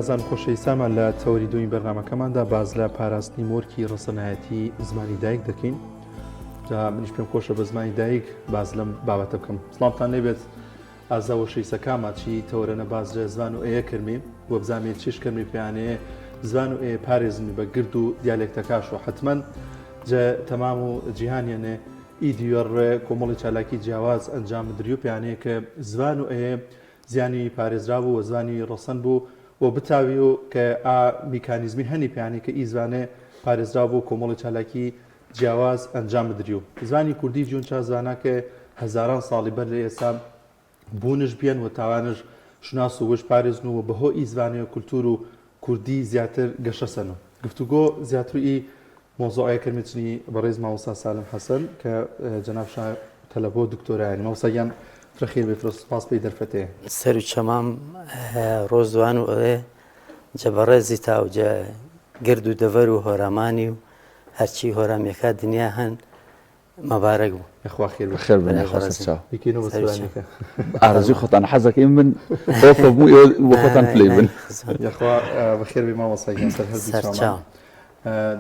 ئازان خۆشەویستانمان لە تەوەری دووەمی بەرنامەکەماندا باس لە پاراستنی مۆرکی ڕەسەنایەتی زمانی دایک دەکەین. جا منیش پێم خۆشە بە زمانی دایک باس لەم بابەتە بکەم. سڵامتان لێبێت ئازا وەشەویستەکانمان چی تەوەرەنە باس لە زبان و ئەیە کردمی و بزانێ چیش کردمی پێیانەیە زبان و ئەیە پارێزمی بە گرد و دیالێکتەکاش و حتمما جە تەمام و جیهانیانێ ئی دیوەڕێ کۆمەڵی چالاکی جیاواز ئەنجام بدری و پێیانەیە کە زبان و ئەیە زیانی پارێزراو بوو و زوانی ڕەسەن بوو و بتاوی و کە ئا میکانیزمی هەنی پیانی کە ئی زوانێ پارێزراو بوو کۆمەڵی چالاکی جیاواز ئەنجام بدری و زوانی کوردی جوون چا زوانا کە هەزاران ساڵی بەر لە ئێسا بوونش بیەن و تاوانش شوناس و وژ پارێزن و بە هۆ ئی زوانێ کولتور و کوردی زیاتر گەشە سەن و گفتوگۆ زیاتر ئی مەوزوعێ کرمچنی بەڕێز مامۆستا سالم حەسەن کە جەناب شا تەلەبە و دکتۆرایانی. مامۆستا گیان فرە خێر بێ فرە سوپاس پێی دەرفەتێ. سەر و چەمام ڕۆزوان و ئەوێ جە بەڕێزی تا و جە گرد و دەڤەر و هۆرامانی و هەرچی هۆرامیەکا دنیا هەن مبارەک بوو. یەخوا خێر بێ. بەخێر بێن یاخوا سەرچاو. بیکەینەوە بە سۆرانیەکە. ئارەزوی خۆتان حەزەکەی من ئۆفە بوو ئێوە بۆ خۆتان پلەی بن. یەخوا بەخێر بێ مامۆستا گیان سەر هەردوو چاومان.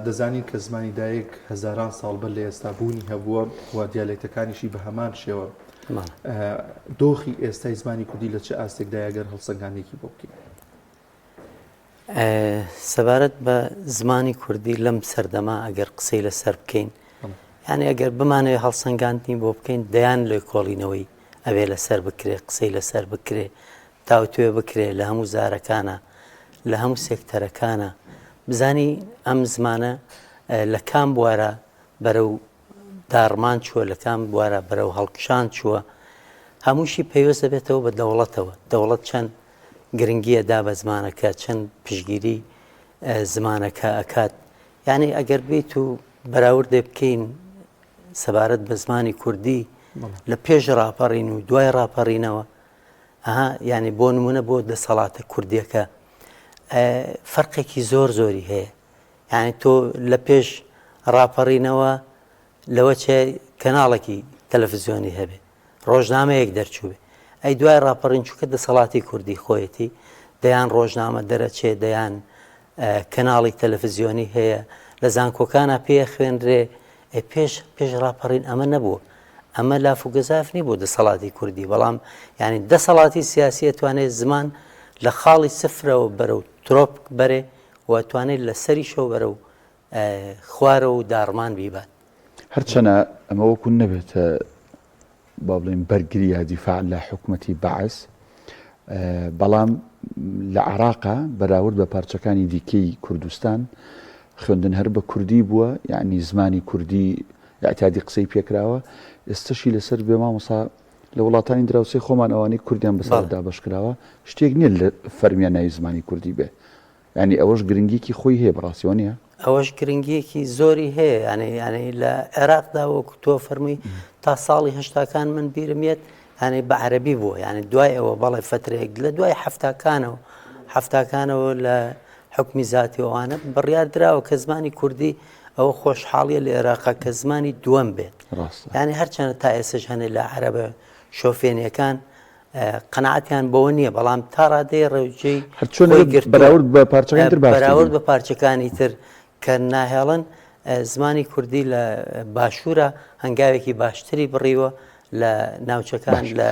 دەزانین کە زمانی دایک هەزاران ساڵ بەر لە ئێستا بوونی هەبووە و دیالێکتەکانیشی بە هەمان شێوە. دۆخی ئێستای زمانی کوردی لە چ ئاستێکدایە گەر هەڵسەنگاندنێکی بۆ بکەین؟ سەبارەت بە زمانی کوردی لەم سەردەما ئەگەر قسەی لەسەر بکەین یعنی ئەگەر بمانەوێ هەڵسەنگاندنی بۆ بکەین دەیان لێکۆڵینەوەی ئەبێ لەسەر بکرێ قسەی لەسەر بکرێ تاوتوێ بکرێ لە هەموو زارەکانە لە هەموو سێکتەرەکانە بزانی ئەم زمانە لە کام بوارە بەرەو داڕمان چووە لە کام بوارە بەرەو هەڵکشان چووە هەمووشی پەیوەست دەبێتەوە بە دەوڵەتەوە دەوڵەت چەند گرنگیە دا بە زمانەکە چەند پشگیری زمانەکە ئەکات یعنی ئەگەر بیت و بەراوردێ بکەین سەبارەت بە زمانی کوردی لە پێش ڕاپەڕین و دوای ڕاپەڕینەوە ئەها یعنی بۆ نمونە بۆ دەسەڵاتە کوردیەکە فەرقێکی زۆر زۆری هەیە یعنی تۆ لە پێش ڕاپەڕینەوە لەوە چێ کەناڵێکی تەلەفزیۆنی هەبێ ڕۆژنامەیەک دەرچووبێ ئەی دوای ڕاپەڕین چونکە دەسەڵاتی کوردی خۆیەتی دەیان ڕۆژنامە دەرەچێ دەیان کەناڵی تەلەفزیۆنی هەیە لە زانکۆکانە پێ خوێنرێ پێش پێش ڕاپەڕین ئەمە نەبوو ئەمە لاف و گەزاف نی بۆ دەسەڵاتی کوردی بەڵام یعنی دەسەڵاتی سیاسی توانێت زمان لە خاڵی سفرەوە بەرەو ترۆپ بەرێ و توانێت لە سەریشەوە بەرەو خوارەوە و داڕمان بیبات. هەرچەنە ئەمە وەکو نەبێتە با بڵێین بەرگری یا دیفاع لە حکومەتی بەعس، بەڵام لە عێراقا بەراورد بە پارچەکانی دیکەی کوردستان خوێندن هەر بە کوردی بووە، یعنی زمانی کوردی ئیعتیادی قسەی پێکراوە، ئێستەشی لەسەر بێ مامۆستا لە وڵاتانی دراوسێی خۆمان ئەوانەی کوردیان بەسەر دابەش کراوە شتێک نییە لە فەرمیان ناوی زمانی کوردی بێ یانی ئەوەش گرنگیەکی خۆی هەیە بەڕاستی وانیە؟ ئەوەش گرنگیەکی زۆری هەیە یانی یانی لە عێراقدا وەکو تۆ فەرمووی تا ساڵی هەشتاکان من بیرم یەت یانی بە عەرەبی بووە یانی دوای ئەوە بەڵێ فترەیەک لە دوای هەفتاکانەوە هەفتاکانەوە لە حکمی زاتی ئەوانە بڕیار دراوە کە زمانی کوردی ئەوە خۆشحاڵیە لە عێراقا کە زمانی دووەم بێت ڕاستە یانی هەرچەنە تا ئێستش هەنێ لە عەرەبە شۆفێنیەکان قەناعەتیان بەوە نییە بەڵام تا ڕادەی ڕێوجێی هەرچۆن خۆی گرتووە. بەراورد بە پارچەکانی تر باشتر بەراورد بە پارچەکانی تر کە ناهێڵن زمانی کوردی لە باشوورە هەنگاوێکی باشتری بڕیوە لە ناوچەکان باش. لە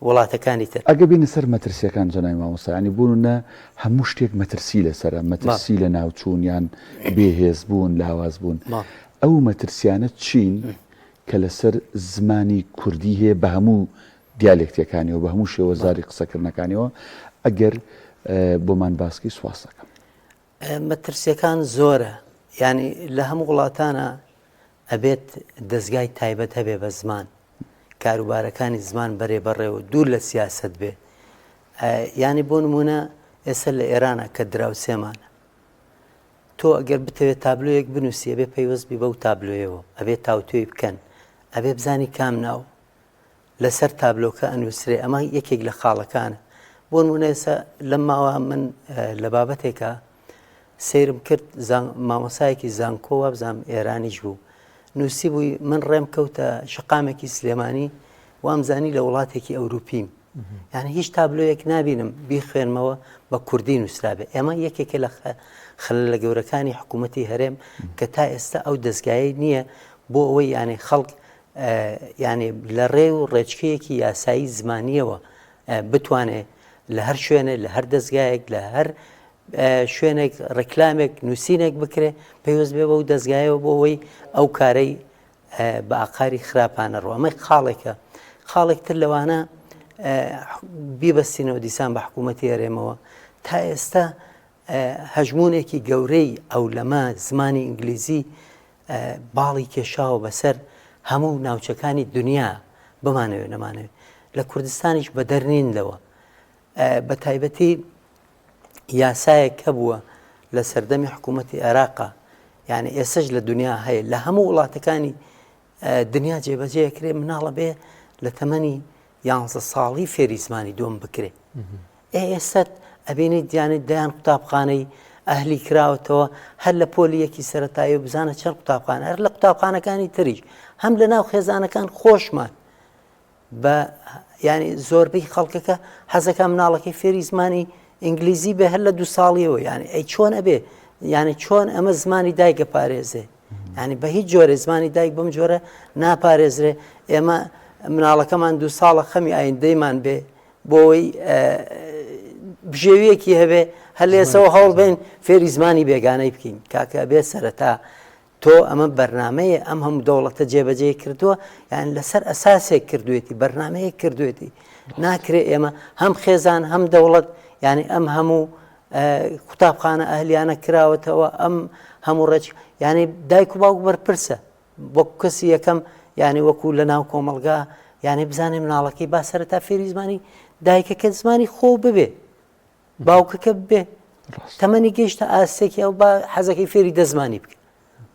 وڵاتەکانی تر. ئەگە بینە سەر مەترسیەکان جەنابی مامۆستا یانی بوون هەموو شتێک مەترسی لەسەرە مەترسی لە ناوچوون یان بێهێز بوون لاواز بوون ئەو مەترسیانە چین کە لەسەر زمانی کوردی هەیە بە هەموو دیالێکتەکانیەوە بە هەموو شێوەزاری قسەکردنەکانیەوە ئەگەر بۆمان باسکی سواس دەکەم. مەترسیەکان زۆرە یانی لە هەموو وڵاتانە ئەبێت دەزگای تایبەت هەبێ بە زمان کاروبارەکانی زمان بەرێ بەڕێوە دوور لە سیاست بێ ینی بۆ نمونە ئێستا لە ئێرانە کە دراوسێمانە تۆ ئەگەر بتەوێت تابلۆیەک بنووسی ئەبێ پەیوەست بی بەو تابلۆیەوە ئەبێ تاوتوێی بکەن ئەبێ بزانی کام ناو لەسەر تابلۆکە ئەنووسرێ ئەمە یەکێک لە خاڵەکانە بۆ نمونە ئێستا لەم ماوە من لە بابەتێکە سەیرم کرد مامۆسایەکی زانکۆ وابزانم ئێرانیش بوو نووسی بووی من ڕێم کەوتە شقامێکی سلێمانی وامزانی لە وڵاتێکی ئەوروپیم. یعنی هیچ تابلۆیەک نابینم بیخوێنمەوە بە کوردی نووسرابێ ئێمە یەکێکە لە خەلەلە گەورەکانی حکوومەتی هەرێم کە تا ئێستا ئەو دەستگایەی نییە بۆ ئەوەی یانێ خەڵک یانێ لە ڕێ و ڕێچکەیەکی یاسایی زمانیەوە بتوانێ لە هەر شوێنێ لە هەر دەستگایەک لە هەر شوێنێک ڕێکلامێک نووسینێک بکرێ پەیوەست بێ بەو دەستگایەوە بۆ ئەوەی ئەو کارەی بە ئاقاری خراپانە ڕۆ ئەمە خاڵێکە خاڵێک تر لەوانە بیبەستینەوە دیسان بە حکوومەتی هەرێمەوە تا ئێستا هەژمونێکی گەورەی ئەو لەمە زمانی ئینگلیزی باڵی کێشاوە بەسەر هەموو ناوچەکانی دنیا بمانەوێ نەمانەوێ لە کوردستانیش بەدەر نین لەوە بە تایبەتی یاسایەک هەبووە لە سەردەمی حکوومەتی عێراقا یعنی ئێسش لە دنیا هەیە لە هەموو وڵاتەکانی دنیا جێبەجێ کرێ مناڵە بێ لە تەمەنی یانزە ساڵی فێری زمانی دوم بکرێ ئێ ئێستا ئەبینی دیانە دەیان قوتابخانەی ئەهلی کراوەتەوە هەر لە پۆلی یەکی سەتایی و بزانە چەند قوتابخانە هەر لە قوتابخانەکانی تریش هەم لە ناو خێزانەکان خۆشمان بە یانی زۆربەی خەڵکەکە حەزەکە مناڵەکەی فێری زمانی ئینگلیزی بێ هەر لە دوو ساڵیەوە یعنی ئەی چۆن ئەبێ یعنی چۆن ئەمە زمانی دایکە پارێزێ یعنی بە هیچ جۆرە زمانی دایک بەم جۆرە ناپارێزرێ ئێمە مناڵەکەمان دوو ساڵە خەمی ئایندەیمان بێ بۆی بژێویەکی هەبێ هەر لێسەوە هەوڵ بین فێری زمانی بێگانەی بکەین کاکە بێ سەرەتا تۆ ئەمە بەرنامەیە ئەم هەموو دەوڵەتە جێبەجێی کردووە یان لەسەر ئەساسێک کردوێتی بەرنمەیەک کردوێتی ناکرێ ئێمە هەم خێزان هەم دەوڵەت یعنی ئەم هەموو قوتابخانە ئەهلیانە کراوەتەوە ئەم هەموو ڕێک یعنی دایک و باوک بەرپرسە وەک کەسی یەکەم یعنی وەکو لە ناو کۆمەڵگا یعنی بزانێ مناڵەکەی با سەرەتا فێری زمانی دایکەکە زمانی خۆ ببێ باوکەکە بێ تەمەنی گەیشتە ئاستێکی ئەو با حەزەکەی فێری دەزمانی بکە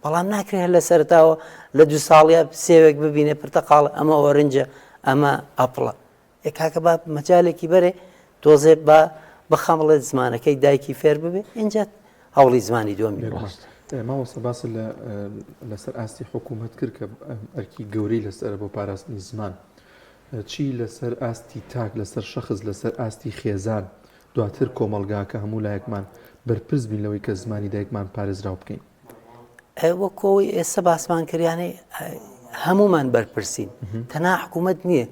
بەڵام ناکرێت هەر لە سەرتاوە لە دوو ساڵە سێوێک ببینێ پرتەقاڵ ئەمە ئۆرنجە ئەمە ئەپڵە ئێ کاکە با مەجالێکی بەرێ تۆزێ با بخەمڵێت زمانەکەی دایکی فێر ببێ اینجا هەوڵی زمانی دووەمی ڕاست مامۆستا باس لە لەسەر ئاستی حکوومەت کرد کە ئەرکی گەورەی لەسەر بۆ پاراستنی زمان چی لەسەر ئاستی تاک، لەسەر شەخس، لەسەر ئاستی خێزان، دواتر کۆمەڵگا کە هەموو لایەکمان بەرپرس بین لەوەی کە زمانی دایکمان پارێزراو بکەین؟ وەکو ئەوەی ئێستا باسمان کرد یانێ هەمومان بەرپرسین تەنها حکوومەت نییە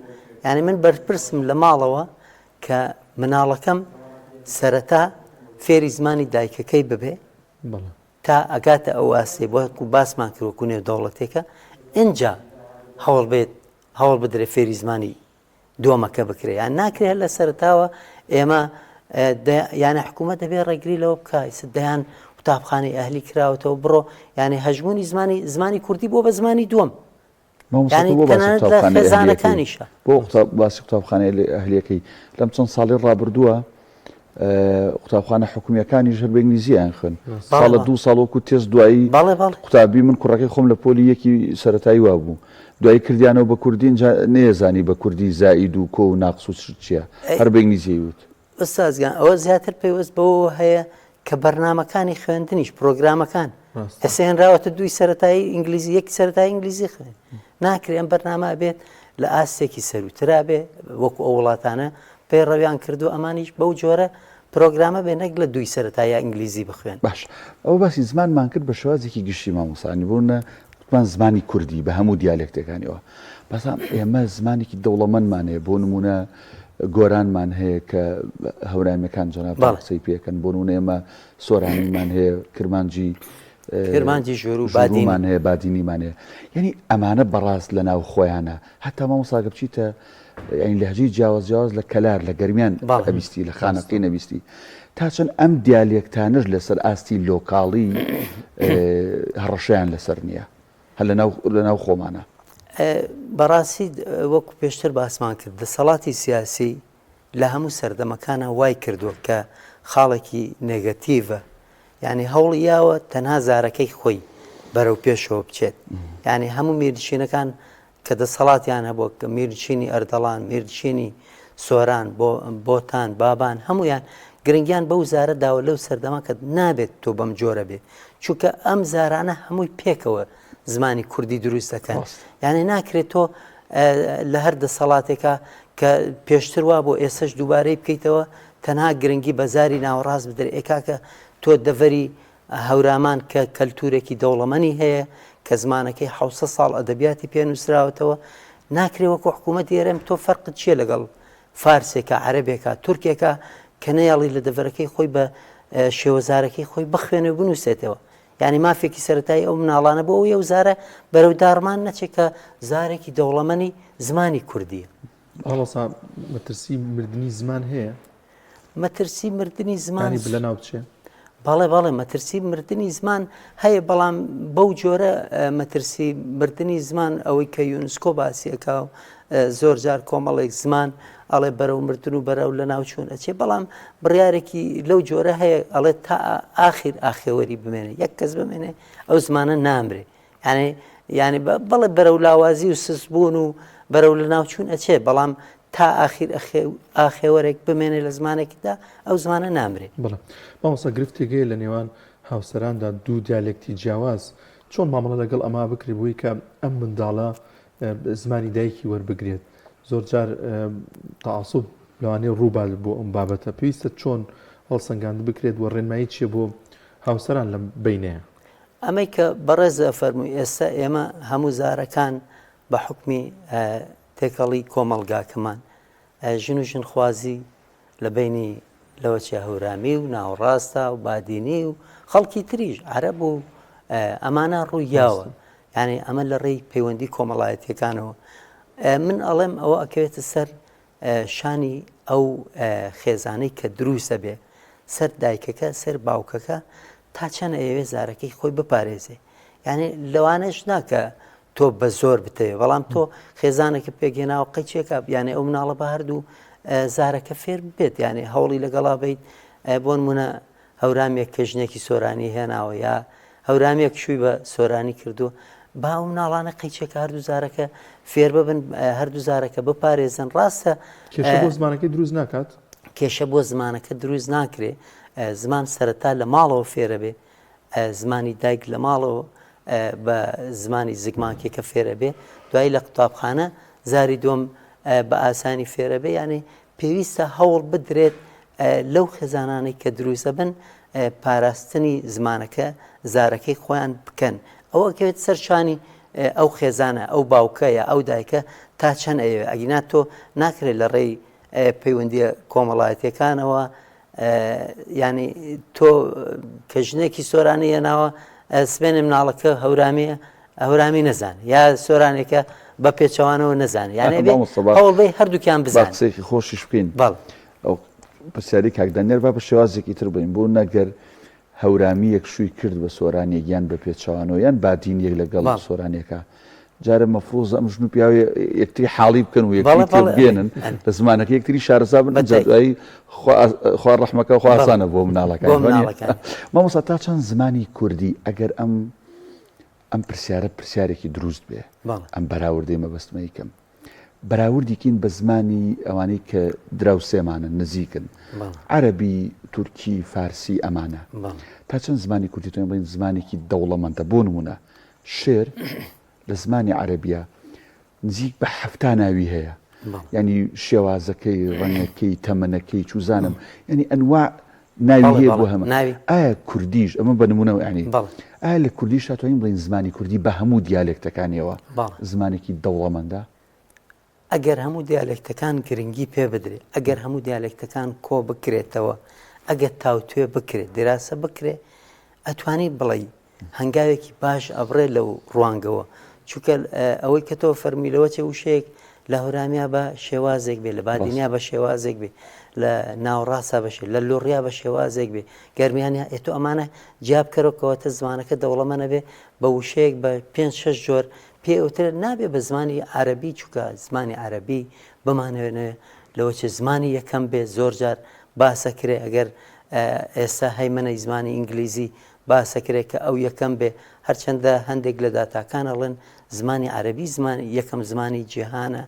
یعنی من بەرپرسم لە ماڵەوە کە مناڵەکەم سەرەتا فێری زمانی دایکەکەی ببێ تا ئەگاتە ئەو ئاستەی وەکو باسمان کرد وەکو نێودەوڵەتێکە ئینجا هەوڵ بێت هەوڵ بدرێ فێری زمانی دووەمەکە بکرێ یان ناکرێ هەر لە سەرتاوە ئێمە یانە حکوومەت دەبێ ڕێگری لەوە بکە دەیان قوتابخانەی ئەهلی کراوەتەوە بڕۆ یعنی هەژمونی زمانی زمانی کوردی بۆ بە زمانی دووەم خێزانەکانیشە بۆ باسی قوتابخانەی ئەهلیەکەی لەم چەند ساڵی ڕابردووە قوتابخانە حکومیەکانیش هەر بە ئینگلیزییان خوێن ساڵە دوو ساڵ وەکو تێست دوایی قوتابی من کوڕەکەی خۆم لە پۆلی یەکی سەتایی وا بوو دوایی کردیانەوە بە کوردی اینجا نەیەزانی بە کوردی زائید و کۆ و ناقس و چییە هەر بە ئینگلیزی وت. ئوستازگیان ئەوە زیاتر پەیوەست بەوەوە هەیە کە بەرنامەکانی خوێندنیش پرۆگرامەکان ئێستا هێنراوەتە دووی سەتایی ئینگلیزی یەکی سەتای ئینگلیزی خوێن ناکرێ ئەم بەرنامە بێت لە ئاستێکی سەروترا بێ وەکو ئەو وڵاتانە پەیڕەویان کردو ئەمانیش بەو جۆرە پرۆگرامە بێ نەک لە دووی سەرەتاییا ئینگلیزی بخوێن. باش ئەوە باسی زمانمان کرد بە شێوازێکی گشتی مامۆستا انی بۆ نە وتمان زمانی کوردی بە هەموو دیالێکتەکانیەوە بەسام ئێمە زمانێکی دەوڵەمەندمان هەیە بۆ نمونە گۆرانمان هەیە کە هەورامیەکان جەناب قسەی پێکەن بۆ نمونە ئێمە سۆرانیمان هەیە کرمانجی کرمانجی ژوور و بادینمان هەیە بادینیمان هەیە یعنی ئەمانە بەڕاست لە ناو خۆیانە هەتا مامۆستا گە بچیتە یانی لەهجەی جیاواز جیاواز لە کەلار لە گەرمیان ئەبیستی لە خانەقین ئەبیستی تا چەند ئەم دیالێکتانەش لەسەر ئاستی لۆکاڵی هەڕەشەیان لەسەر نییە هەر لەناو لەناو خۆمانە. بەڕاستی وەکو پێشتر باسمان کرد دەسەڵاتی سیاسی لە هەموو سەردەمەکانە وای کردووە کە خاڵێکی نێگەتیڤە یعنی هەوڵی یاوە تەنها زارەکەی خۆی بەرەو پێشەوە بچێت یعنی هەموو میرنشینەکان کە دەسەڵاتیان هەبووە کە میرنشینی ئەردەڵان، میرنشینی سۆران، بۆتان، بابان هەموویان گرنگیان بەو زارە داوە لەو سەردەمە کە نابێت تۆ بەم جۆرە بێ چونکە ئەم زارانە هەمووی پێکەوە زمانی کوردی دروست دەکەن یانێ ناکرێت تۆ لە هەر دەسەڵاتێکا کە پێشتر وا بۆ ئێسش دووبارەی بکەیتەوە تەنها گرنگی بە زاری ناوەڕاست بدرێ ئێ کاکە تۆ دەڤەری هەورامان کە کەلتورێکی دەوڵەمەنی هەیە کە زمانەکەی حوسە ساڵ ئەدەبیاتی پێ نووسراوەتەوە ناکرێ وەکو حکوومەتی هەرێم تۆ فەرقت چییە لەگەڵ فارسێکە عەرەبێکە تورکێکە کە نەیەڵی لە دەڤەرەکەی خۆی بە شێوەزارەکەی خۆی بخوێنێ و بنووسێتەوە یعنی مافێکی سەتایی ئەو مناڵانە بۆ ئەو زارە بەرەو داڕمان نەچێت کە زارێکی دەوڵەمەنی زمانی کوردیە. مامۆستا مەترسی مردنی زمان هەیە؟ مەترسی مردنی زمان یانی لەناو بچێ؟ بەڵێ بەڵێ مەترسی مردنی زمان هەیە بەڵام بەو جۆرە مەترسی مردنی زمان ئەوەی کە یونسکۆ باسیەکە و زۆر جار کۆمەڵێک زمان ئەڵێ بەرەو مردن و بەرەو لە ناوچوون ئەچێ بەڵام بڕارێکی لەو جۆرە هەیە ئەڵێ تا ئاخیر ئاخێوەری بمێنێ یەک کەس بمێنێ ئەو زمانە نامرێ یعنی یعنی بەڵێ بەرەو لاوازی و سستبوون و بەرەو لە ناوچوون ئەچێ بەڵام تا ئاخیر ئاخێوەرێک بمێنێ لە زمانێکدا ئەو زمانە نامرێ. بەڵێ مامۆستا گرفتێک هەیە لە نێوان هاوسەراندا دوو دیالێکتی جیاواز چۆن مامەڵە لەگەڵ ئەمە بکرێت بۆی کە ئەم منداڵە زمانی دایکی وەربگرێت زۆر جار تەعاسوب لەوانەیە ڕووبات بۆ ئەم بابەتە پێویستە چۆن هەڵسەنگاند بکرێت و ڕێنمایی چیە بۆ هاوسەران لەم بینەیە؟ ئەمەی کە بەڕێز ئەفەرمووی ئێستا ئێمە هەموو زارەکان بە حوکمی تێکەڵی کۆمەڵگاکەمان ژن و ژنخوازی لە بەینی لەوەچێ هەورامی و ناوەڕاستە و بادینی و خەڵکی تریش عەرەب و ئەمانە ڕووی یاوە یعنی ئەمە لە ڕێی پەیوەندی کۆمەڵایەتیەکانەوە من ئەڵێم ئەوە ئەکەوێتە سەر شانی ئەو خێزانەی کە دروستە بێ سەر دایکەکە سەر باوکەکە تا چەند ئەیەوێ زارەکەی خۆی بپارێزێ یعنی لەوانەش ناکە تۆ بە زۆر بتەوێ بەڵام تۆ خێزانێکە پێکهێناوە قەیچێکە یانێ ئەو مناڵە بە هەردوو زارەکە فێر بێت یانێ هەوڵی لەگەڵا بیت بۆ نمونە هەورامیەک کە ژنێکی سۆرانی هێناوە یا هەورامیەک شووی بە سۆرانی کردووە با ئەو مناڵانە قەیچێکە هەردوو زارەکە فێر ببن هەردوو زارەکە بپارێزن ڕاستە کێشە بۆ زمانەکەی دروست ناکات کێشە بۆ زمانەکە دروست ناکرێ زمان سەرەتا لە ماڵەوە فێرە بێ زمانی دایک لە ماڵەوە بە زمانی زگماکیەکە فێرە بێ دوایی لە قوتابخانە زاری دووەم بە ئاسانی فێرە بێ یانێ پێویستە هەوڵ بدرێت لەو خێزانانەی کە دروستە بن پاراستنی زمانەکە زارەکەی خۆیان بکەن ئەوە کەوێت سەر شانی ئەو خێزانە ئەو باوکە یا ئەو دایکە تا چەند ئەیەوێ ئەگینا تۆ ناکرێت لە ڕێی پەیوەندیە کۆمەڵایەتیەکانەوە ینی تۆ کە ژنێکی سۆرانی هێناوە سبێنێ مناڵەکە هەورامیە هەورامی نەزان یا سۆرانێکە بە پێچەوانەوە نەزان یانێ هەوڵ بەی هەردووکیان بزان قسێکی خۆشیش بکەین بەڵ ئەو پرسیاری کاک دانیار با بە شێوازێکی تر بڵێین بۆ نەگەر هەورامییەک شووی کرد بە سۆرانییەک یان بە پێچەوانەوە یان بادینییەک لەگەڵ سۆرانییەکە جارە مەفروزە ئەم ژن و پیاوی یەکتری حاڵی بکەن و یەکتری تێبگەێنن لە زمانەکە یەکتری شارەزا بن ئینجا دوایی خوا ڕەحمەکە خوا ئاسانە بۆ مناڵەکان مامۆستا تا چەند زمانی کوردی ئەگەر ئەم ئەم پرسیارە پرسیارێکی دروست بێ ئەم بەراوردەی مەبەستمە یکەم بەراوردی کەین بە زمانی ئەوانەی کە دراوسێمانن نزیکن عەرەبی تورکی فارسی ئەمانە تا چەند زمانی کوردی توانین بڵێین زمانێکی دەوڵەمەندە بۆ نمونە شێر لە زمانی عەرەبیە نزیک بە حەفتا ناوی هەیە ینی شێوازەکەی ڕەنگەکەی تەمەنەکەی چوزانم ینی ئەنوا ناوی هەیە بۆ هەمە ئایا کوردیش ئەمە بە نمونە ینی ئایا لە کوردیش توانین بڵێین زمانی کوردی بە هەموو دیالێکتەکانیەوە زمانێکی دەوڵەمەندە؟ ئەگەر هەموو دیالێکتەکان گرنگی پێ بدرێ، ئەگەر هەموو دیالێکتەکان کۆ بکرێتەوە، ئەگەر تاوتوێ بکرێت، دیراسە بکرێ، ئەتوانی بڵێی هەنگاوێکی باش ئەبڕێ لەو ڕوانگەوە چونکە ئەوەی کە تۆ فەرمی لەوە چێ وشەیەک لە هەورامیا بە شێوازێک بێ لە بادینیا بە شێوازێک بێ لە ناوەڕاستا بەشێ لە لوڕیا بە شێوازێک بێ گەرمیانیا ئێ تۆ ئەمانە جیا بکەرەوە کەواتە زمانەکە دەوڵەمەنە بێ بە وشەیەک بە پێنج شەش جۆر پێ ئەوترێت نابێ بە زمانی عەرەبی چونکە زمانی عەرەبی بمانەوێنێ لەوە چێ زمانی یەکەم بێ زۆر جار باسەکرێ ئەگەر ئێستا هەیمەنەی زمانی ئینگلیزی باسەکرێ کە ئەو یەکەم بێ هەرچەندە هەندێک لە داتاکان ئەڵێن زمانی عەرەبی زمانی یەکەم زمانی جیهانە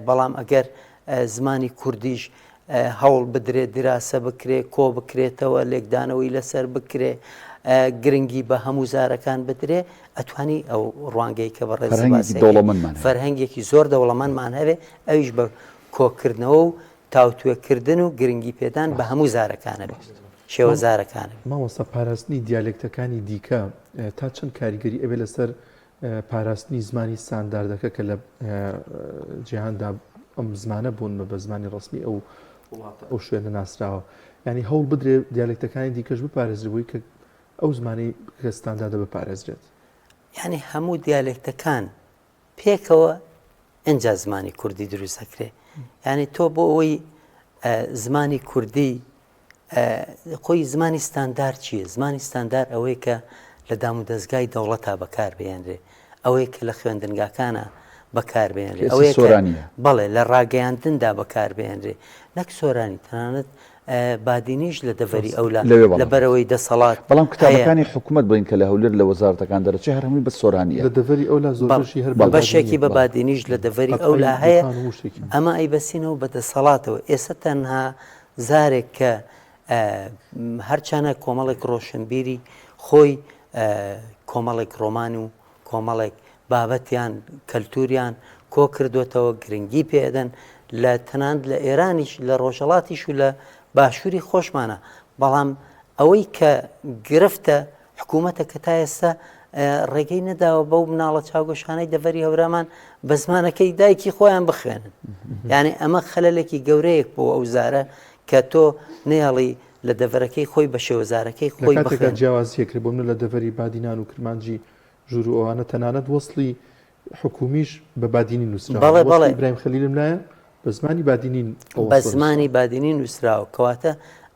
بەڵام ئەگەر زمانی کوردیش هەوڵ بدرێ دیراسە بکرێ کۆ بکرێتەوە لێکدانەوەی لەسەر بکرێ گرنگی بە هەموو زارەکان بدرێ ئەتوانی ئەو ڕوانگەی کە بەڕێز فەرهەنگێکی دەوڵەمەندمان هەبێ. فەرهەنگێکی زۆر دەوڵەمەندمان هەبێ ئەویش بە کۆکردنەوە و تاوتوێکردن و گرنگی پێدان بە هەموو زارەکانە بێت شێوەزارەکانە بێت. مامۆستا پاراستنی دیالێکتەکانی دیکە تا چەند کاریگەری ئەبێ لەسەر پاراستنی زمانی ستانداردەکە کە لە جیهاندا ئەم زمانە بوون بە زمانی ڕسمی ئەو وڵاتە ئەو شوێنە ناسراوە ینی هەوڵ بدرێ دیالێکتەکانی دیکەش بپارێزرێ بووی کە ئەو زمانی کە ستانداردە بپارێزرێت. یعنی هەموو دیالێکتەکان پێکەوە ئینجا زمانی کوردی دروست دەکرێ یعنی تۆ بۆ ئەوەی زمانی کوردی خۆی زمانی ستاندار چییە؟ زمانی ستاندار ئەوەیە کە لە دامودەزگای دەوڵەتا بەکاربهێنرێ، ئەوەیە کە لە خوێندنگاکانا بەکاربهێنرێ، ئەوەیە کە بەڵێ لە ڕاگەیاندندا بەکاربهێنرێ، نەک سۆرانی، تەنانەت بادینیش لە دەڤەری ئەولا لەبەرئەوەی دەسەڵات بەڵام کتابەکانی حکومەت بڵێین کە لە هەولێر لە وەزارەتەکان دەرەچێ هەر هەمووی بە سۆرانییە. لە دەڤەری ئەولا زۆر بەشی هەر بە بەشێکی بە بادینیش لە دەڤەری ئەولا هەیە، ئەمە ئەیبەستینەوە بە دەسەڵاتەوە، ئێستا تەنها زارێک کە هەرچەنە کۆمەڵێک ڕۆشنبیری خۆی کۆمەڵێک ڕۆمان و کۆمەڵێک بابەتیان کەلتوریان کۆ کردوێتەوە گرنگی پێدەن لە تەنانەت لە ئێرانیش لە ڕۆژەڵاتیش و لە باشووری خۆشمانە بەڵام ئەوەی کە گرفتە حکوومەتە کە تا ئێستا ڕێگەی نەداوە بەو مناڵە چاوگەشانەی دەڤەری هەورامان بە زمانەکەی دایکی خۆیان بخوێنن یعنی ئەمە خەلەلێکی گەورەیەک بۆ ئەو زارە کە تۆ نێڵی لە دەڤەرەکەی خۆی بە شێوەزارەکەی خۆی بخوێنێ جیاوازیەک بۆ من لە دەڤەری بادینان و کرمانجی ژوور و ئەوانە تەنانەت وەصلی حکومیش بە بادینی نووسراوە. بەڵێ بەڵێ. ئیبراهیم خەلیلم لایە بە زمانی بادینی بە زمانی بادینی نووسراوە کەواتە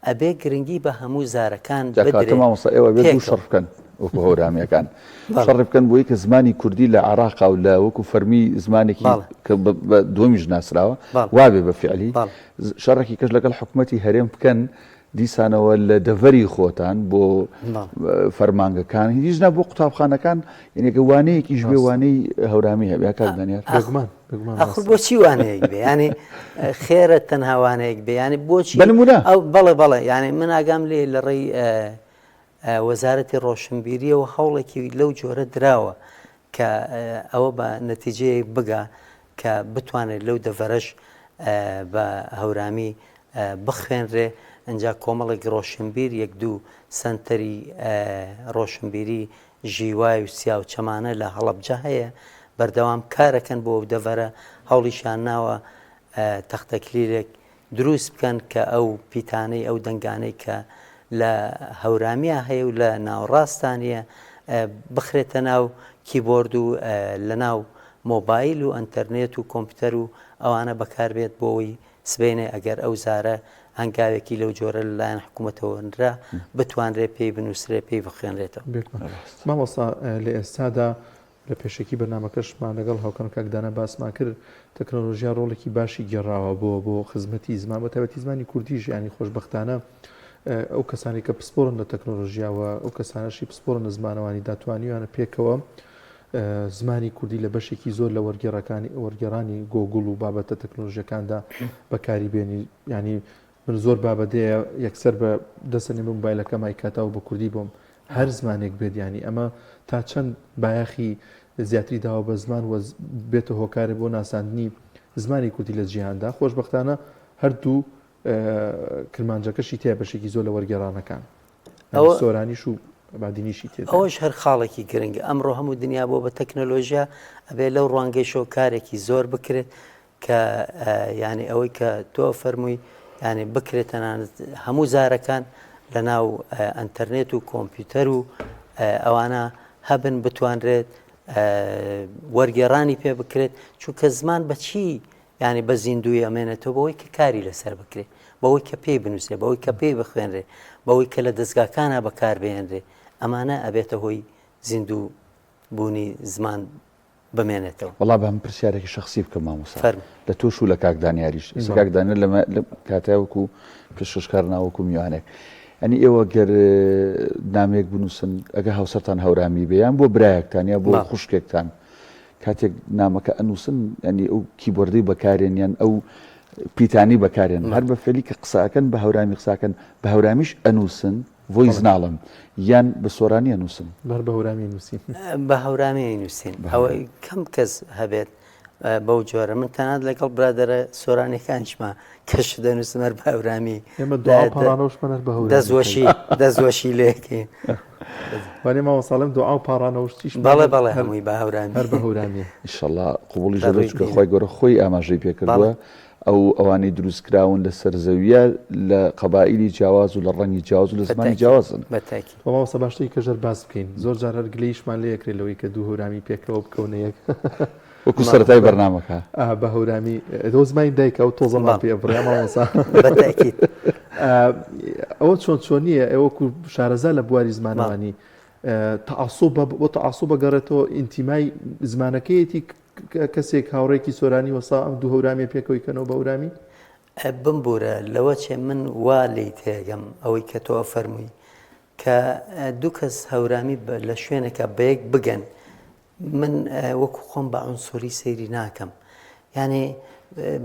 ئەبێ گرنگی بە هەموو زارەکان بدرێ. مامۆستا ئێوە بێ دوو شەڕ بکەن وەکو هەورامیەکان شەڕ بکەن بۆی کە زمانی کوردی لە عێراقا و لە وەکو فەرمی زمانێکی کە بە دووەمیش ناسراوە وابێ بە فعلی شەڕێکی کەش لەگەڵ حکومەتی هەرێم بکەن دیسانەوە لە دەڤەری خۆتان بۆ فەرمانگەکان هیچ نا بۆ قوتابخانەکان یعنی گە وانەیەکیش بێ وانەی هەورامی هەبێ کاک دانیار. بێگومان بێگومان ئاخر بۆچی وانەیەک بێ یعنی خێرە تەنها وانەیەک بێ یعنی بۆچی بە نمونە ئەو بەڵێ بەڵێ یعنی من ئاگام لێ لە ڕێی وەزارەتی ڕۆشنبیریەوە هەوڵێکی لەو جۆرە دراوە کە ئەوە بە نەتیجەیەک بگا کە بتوانێت لەو دەڤەرەش بە هەورامی بخوێنرێ، ئنجا کۆمەڵێک ڕۆشنبیر یەک دوو سەنتەری ڕۆشنبیری ژیوای و سیاوچەمانە لە هەڵەبجە هەیە بەردەوام کارەکەن بۆ ئەو دەڤەرە هەوڵیشیان ناوە تەختەکلیلێک دروست بکەن کە ئەو پیتانەی ئەو دەنگانەی کە لە هەورامییا هەیە و لە ناوەڕاستا نییە بخرێتە ناو کیبۆرد و لە ناو مۆبایل و ئەنتەرنێت و کۆمپیوتەر و ئەوانە بەکاربێت بۆ ئەوەی سبەینێ ئەگەر ئەو زارە هەنگاوێکی لەو جۆرە لەلایەن حکوومەتەوە نرا بتوانرێ پێی بنووسرێ پێی بخوێنرێتەوە. مامۆستا لە ئێستادا لە پێشەکی بەرنامەکەشمان لەگەڵ هاوکارم کاک دانا باسمان کرد، تەکنۆلۆژیا ڕۆڵێکی باشی گێڕاوە بۆ بۆ خزمەتی زمان بە تایبەتی زمانی کوردیش یانی خۆشبەختانە ئەو کەسانی کە پسپۆرن لە تەکنۆلۆژیا و ئەو کەسانەشی پسپۆرن لە زمانەوانیدا توانیویانە پێکەوە زمانی کوردی لە بەشێکی زۆر لە وەرگێڕەکانی وەرگێڕانی گۆگوڵ و بابەتە تەکنۆلۆژیەکاندا بەکاری بێنی ینی من زۆر بابەتەیە یەکسەر بە دەسەنێ بە موبایلەکەم ئایکاتاو بە کوردی بۆم هەر زمانێک بێت یانی ئەمە تا چەند بایەخی زیاتری داوە بە زمان و بێتە هۆکارێ بۆ ناساندنی زمانی کوردی لە جیهاندا خۆشبەختانە هەردوو کرمانجەکەشی تیا بەشێکی زۆر لە وەرگێڕانەکان ئەوە سۆرانیش و بادینیشی تێدا ئەوەش هەر خاڵێکی گرنگە ئەمڕۆ هەموو دنیا بۆ بە تەکنەلۆژیا ئەبێ لەو ڕوانگەیشەوە کارێکی زۆر بکرێت کە یانی ئەوەی کە تۆ فەرمووی یانی بکرێت تەنانەت هەموو زارەکان لە ناو ئەتەرنێت و کۆمپیوتەر و ئەوانە هەبن بتوانرێت وەرگێڕانی پێ بکرێت چونکە زمان بەچی ینی بە زیندوی ئەمێنێتەوە بەوەی کە کاری لەسەر بکرێت بەوەی کە پێی بنووسێ بەوەی کە پێی بخوێنرێ بەوەی کە لە دەستگاکانە بەکاربێنرێ ئەمانە ئەبێتە هۆی زیندوو بوونی زمان بمێنێتەوە. وەڵا با من پرسیارێکی شەخسی بکەم مامۆستا فەرموو. لە تۆش و لە کاک دانیاریش ئێستا کاک دانیار لە لە کاتای وەکو پێشکەشکار نا وەکو میوانێک ئەنی ئێوە گەر نامەیەک بنووسن ئەگە هاوسەرتان هەورامی بێ یان بۆ برایەکتان یا بۆ خوشکێکتان کاتێک نامەکە ئەنووسن ئەنی ئەو کیبۆردەی بەکارێن یان ئەو. پیتانی بەکارێن هەر بە فعلی کە قسەکەن بە هەورامی قساکەن بە هەورامیش ئەنووسن voice ناڵم یان بە سۆرانی ئەنووسن؟ هەر بە هەورامی ئەنووسین. بە هەورامی ئەینووسین. ئەوە کەم کەس هەبێت بەو جۆرە. من تەنانەت لەگەڵ برادەرە سۆرانیەکانیشما کە شت دەنووسم هەر بە هەورامی. ئێمە دوعا و پاڕانەوەشمان هەر بە هەورامی. دەستوەشی دەستوەشی لێکەین. وانێ مامۆستا ئەڵێم دوعا و پاڕانەوەش چیشمان بەڵێ بەڵێ هەمووی بە هەورامی. هەر بە هەورامیە. ئیشەڵا قبوڵیش دەبێت چونکە خوای گەورە خۆی ئاماژەی پێکردووە. ئەو ئەوانەی دروست کراون لەسەر زەویە لە قەبائیلی جیاواز و لە ڕەنگی جیاواز و لە زمانی جیاوازن. بە تاکید. وە مامۆستا با شتێکی کەش هەر باس بکەین زۆر جار هەر گلەییشمان لێ ئەکرێ لەوەی کە دوو هەورامی پێکەوە بکەونە یەک وەکو سەرەتای بەرنامەکە. ئا بە هەورامی ئەوە زمانی دایکە ئەو تۆزەمان پێ ئەبڕێ مامۆستا. بە تاکید. ئەوە چۆن چۆنییە ئێوە وەکو شارەزا لە بواری زمانەوانی تەعەسوب بۆ تەعەسوب ئەگەڕێتەوە ئینتیمای زمانەکەیەتی کەسێک هاوڕێکی سۆرانی وەسا ئەم دوو هەورامیە پێکەوەی کەنەوە بە هەورامی؟ بمبورە لەوە چێ من وا لێی تێگەم ئەوەی کە تۆ ئەفەرمووی کە دوو کەس هەورامی لە شوێنێکا بەیەک بگەن من وەکو خۆم بە عونسوری سەیری ناکەم یعنی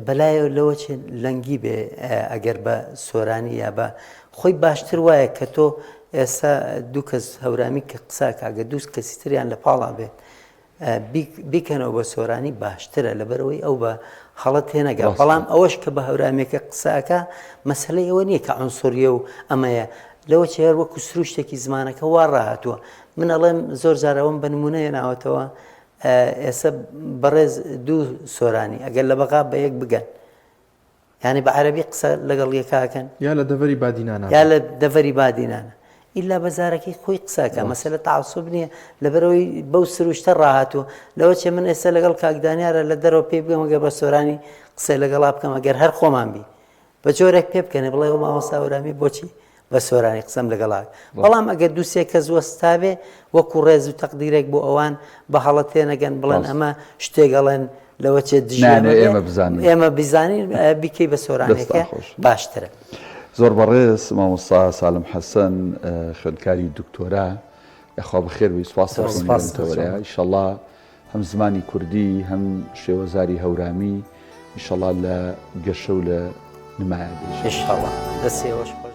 بەلایەوە لەوە چێ لەنگی بێ ئەگەر بە سۆرانی یا بە خۆی باشتر وایە کە تۆ ئێستا دوو کەس هەورامی کە قساکە ئەگەر دوو کەسی تریان لە پاڵا بێت بیکەنەوە بە سۆرانی باشترە لەبەرئەوەی ئەو بە هەڵە تێنەگا بەڵام ئەوەش کە بە هەورامیەکە قسەکە مەسەلەی ئەوە نییە کە عنسوریە و ئەمەیە لەوە چێ هەر وەکو سروشتێکی زمانەکە وا ڕاهاتووە من ئەڵێم زۆر جار ئەوەم بە نمونە هێناوەتەوە ئێستا بەڕێز دوو سۆرانی ئەگەر لە بەغا بە یەک بگەن یانی بە عەرەبی قسە لەگەڵ یەکاکەن. یا لە دەڤەری بادینانا یا لە دەڤەری بادینانا. ئیلا بە زارەکەی خۆی قسە ئەکا. مەسەلە تەعەسوب نییە، لەبەرئەوەی بەو سروشتە ڕاهاتووە. لەوە چێ من ئێستا لەگەڵ کاک دانیارا لە دەرەوە پێی بگەم ئەگەر بە سۆرانی قسەی لەگەڵا بکەم ئەگەر هەر خۆمان بین بە جۆرێک پێ بکەنێ بڵێ ئەو مامۆستا هەورامی بۆچی بە سۆرانی قسەم لەگەڵا بەڵام ئەگەر دوو سێ کەس وەستابێ وەکو ڕێز و تەقدیرێک بۆ ئەوان بە هەڵە تێنەگەن بڵێن ئەمە شتێک ئەڵێن لەوە چێ دژی نانێ ئێمە بزانین ئێمە بزانین بیکەی بە سۆرانەکە باشترە. زۆر بەڕێز مامۆستا سالم حەسەن خوێندکاری دکتۆرا یاخوا بەخێر بێی سوپاس تەوەرەیە ئیشەڵا هەم زمانی کوردی هەم شێوەزاری هەورامی ئیشەڵا لە گەشە و لە نمایە بێ ئیشەڵا دەستی ئێوەش خۆش.